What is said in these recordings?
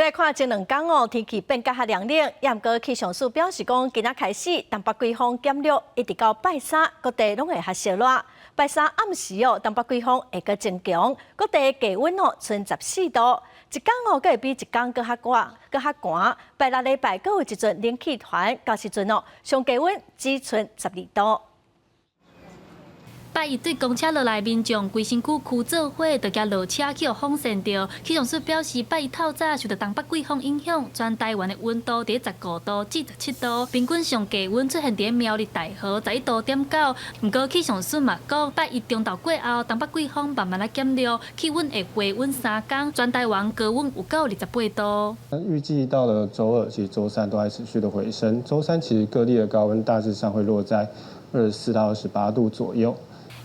來看前兩工哦，天氣變較較涼冷，也毋過氣象署表示講，今仔開始東北季風減弱，一直到拜三，各地攏會較燒熱。拜三暗時哦，東北季風會閣增強，各地低溫哦，賰14度，一工哦，閣會比一工閣較寒，閣較寒。拜六禮拜閣有一陣冷氣團，到時陣哦，上低溫只賰12度。拜一對公車落來，民眾規身軀趺做伙，就共落車去予風扇著。氣象署表示，拜一透早受著東北季風影響，全台灣的溫度佇15度至17度，平均上低溫出現佇苗栗大和11.9度。毋過氣象署嘛講，拜一中晝過後，東北季風慢慢仔減弱，氣溫會回穩3工，全台灣高溫有到28度。預計到了週二，其實週三都還持續的回升。週三其實各地的高溫大致上會落在24到28度左右。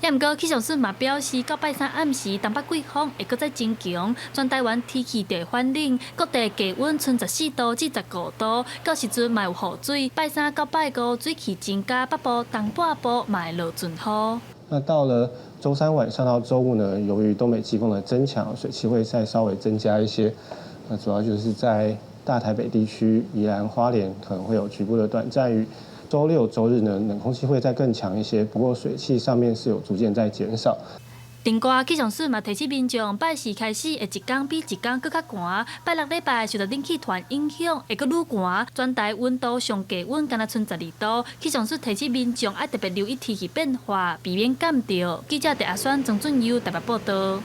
也毋過氣象署嘛表示，到拜三暗時，東北季風會閣再增強，全台灣天氣就會反冷，各地低溫賰14度至15度，到時陣嘛有雨水。拜三到拜五水汽增加，北部、東半部嘛會落陣雨。那到了週三晚上到週五呢，由於東北季風的增強，水汽會再稍微增加一些。那主要就是在大台北地區、宜蘭花蓮可能會有局部的短暫雨。週六、週日呢，冷空氣會再更強一些，不過水汽上面是有逐漸在減少。另外，氣象署嘛提醒民眾，拜四開始會一工比一工閣較寒。拜六禮拜受著冷氣團影響，會閣愈寒，全台溫度上低溫干焦賰12度。氣象署提醒民眾愛特別留意天氣變化，避免感著。記者鄭阿宣、曾俊優台北報導。